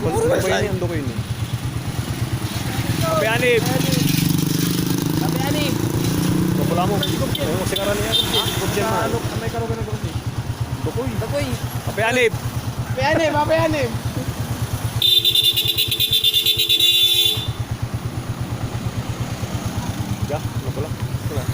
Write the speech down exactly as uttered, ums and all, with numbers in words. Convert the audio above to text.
Puro na siya. Ando ko yun eh. Kape anib. Kape anib. Kapula mo. Ay, mo, singaran niya. Ha? Ano, may karogan ng kape. Dokoy. Dokoy. Kape anib. Kape anib, kape anib. Ya, kapula.